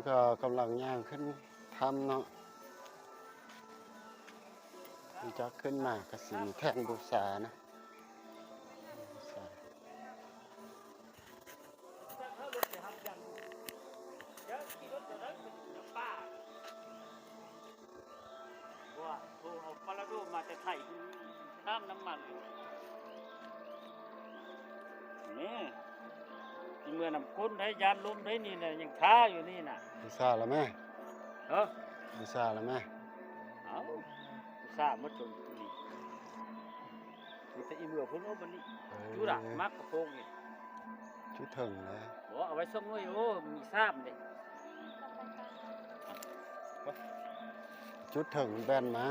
ກໍກຳລັງຍ່າງຂຶ້ນຖ້ຳເນາະ ຫຼັງຈາກຂຶ້ນມາກໍຊິມີແທ່ນບູຊານະ ເອົາປາລາໂດມາແຕ່ໄທພຸ້ນ ຕາມນ້ຳມັນ ນີ້ ຊິເມືອນຳຄົນໄດ້ ຢ້ານລົມໄດ້ ນີ້ນະ ຍັງຄາຢູ່ນີ້ນະ. ບູຊາລະແມ່ ເອີ ບູຊາລະແມ່ ເອົ້າ ບູຊາໝົດຕົວນີ້ ມີແຕ່ອີເມືອພຸ້ນ. ໂອ້ ບັດນີ້ ເອີ ຈຸລະ ມັກກະໂປງນີ້ ຈຸເຖິງແລ້ວ ບໍ່ ເອົາໄວ້ສອງໜ່ວຍ. ໂອ້ ມີສາມເດ້ ຈຸເຖິງແບນມາ.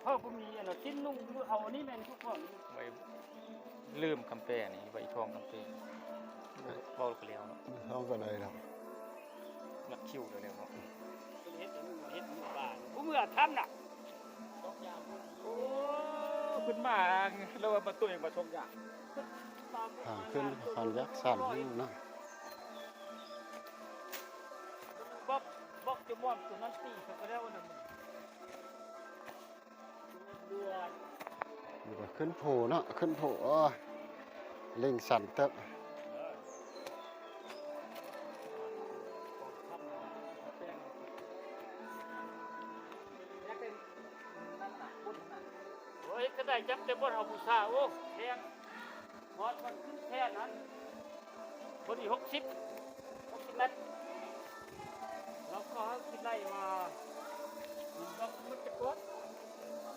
ເຮົາກໍມີອັນນັ້ນ ສິ້ນນຸ່ງຢູ່ ເອົາອັນນີ້ແມ່ນທຸກຄົນ ໄວ້ລືມຄຳແປນີ້ ໄວ້ທອງຄຳແປ ເວົ້າກໍແລ້ວເນາະ ເຮົາກໍໄດ້ແລ້ວ ນັດຄິວແລ້ວເນາະ. ເຮັດອັນນີ້ ເຮັດຢູ່ບ້ານ ຜູ້ເມືອທຳນະ ໂອ້ ຂຶ້ນມາ ແລ້ວວ່າຕົວເອງມາຊົກຢາ ທາງຂຶ້ນຄອນຍັກຊັນເນາະ. ບັກ ບັກຈະມ່ອນຕົວນັ້ນຕີເຂົາກໍແລ້ວນະ. ນີ້ກໍຂຶ້ນພູເນາະ ຂຶ້ນພູ ໂອ້ ເລັ່ງຊັນເຕີບ. ໂອ້ຍ ກໍໄດ້ຈັກແຕ່ບ່ອນເຮົາບູຊາ ໂອ້ ແພງ. ຮອດມັນຂຶ້ນແທ່ນຫັ້ນ ພໍດີຫົກສິບ ຫົກສິບແມັດ ແລ້ວກໍຄິດໄລ່ວ່າ ມັນຕ້ອງ ມັນຈະກວດ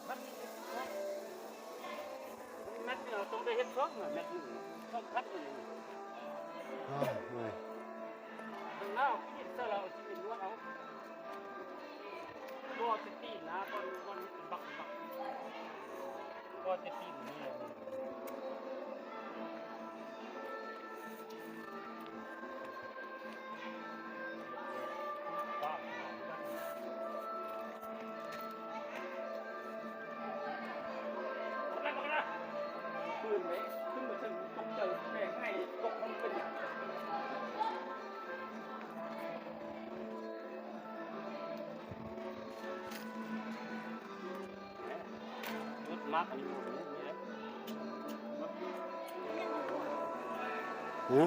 ມັນມີແມັດໜຶ່ງ ຕ້ອງໄດ້ເຮັດສອງນະ ແມັດໜຶ່ງ ຕ້ອງຄັດຢູ່ນີ້. ໂອ້ຍ ເບິ່ງແລ້ວ ຄິດຊະແລ້ວ ຊິເປັນນວດເອົາ ບໍ່ຈະຕີນນະ ກ່ອນ ກ່ອນເຮັດເປັນບັກ ບັກ ກໍຈະຕີນນີ້ແຫຼະ. ຄືນເດ້ ຂຶ້ນມາເຖິງຕົກໃຈແມ່ໄຫ ຕົກມັນເປັນຫຍັງ? ຮະ?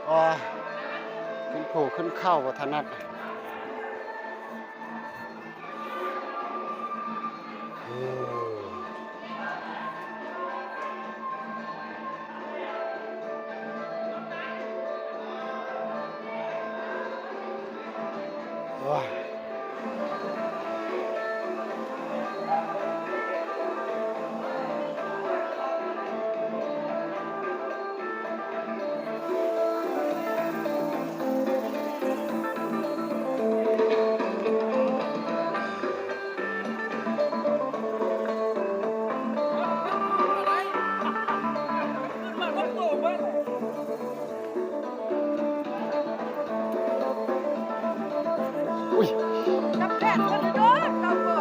ໂອ້ຍ ຂຶ້ນພູຂຶ້ນເຂົາບໍ່ຖະໜັດ. ໂອ້ ໂອ້ຍ. ອຸ້ຍ ນ້ຳແຂງເພິ່ນໂດດ ເຈົ້າກໍ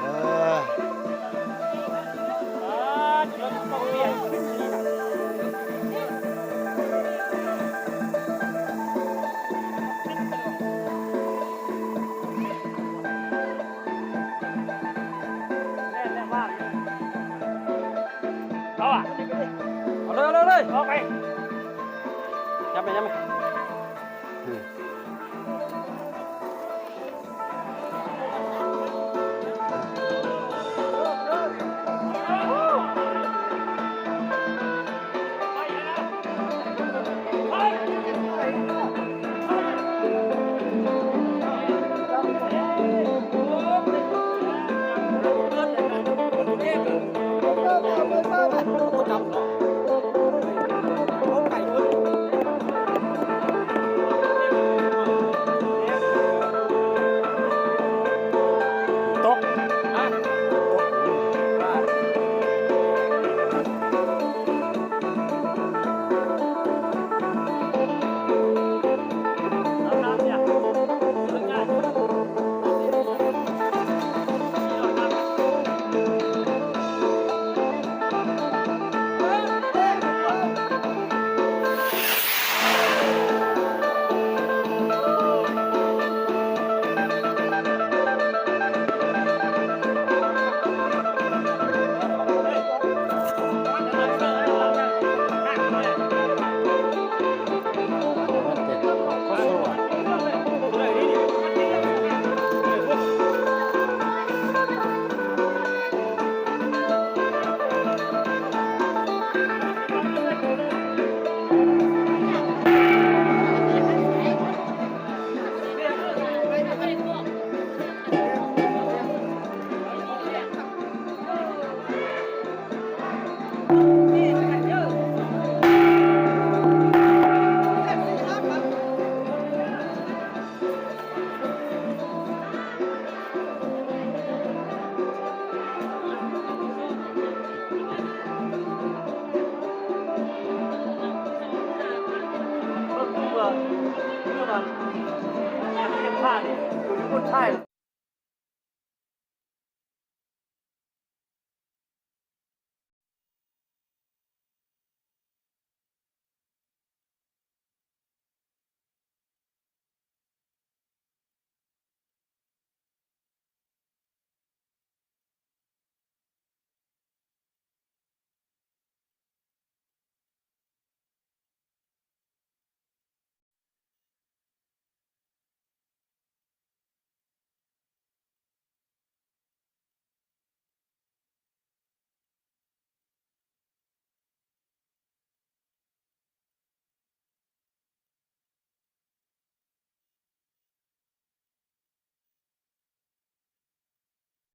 ເອີ ແມ່ນແລ້ວວ່າ ເອົາອະ ເອົາເລີຍ ເອົາເລີຍ ເອົາໄປ ຍັບໄປ ຍັບໄປ. ໂອ້ ໄກເວີ້ຍ.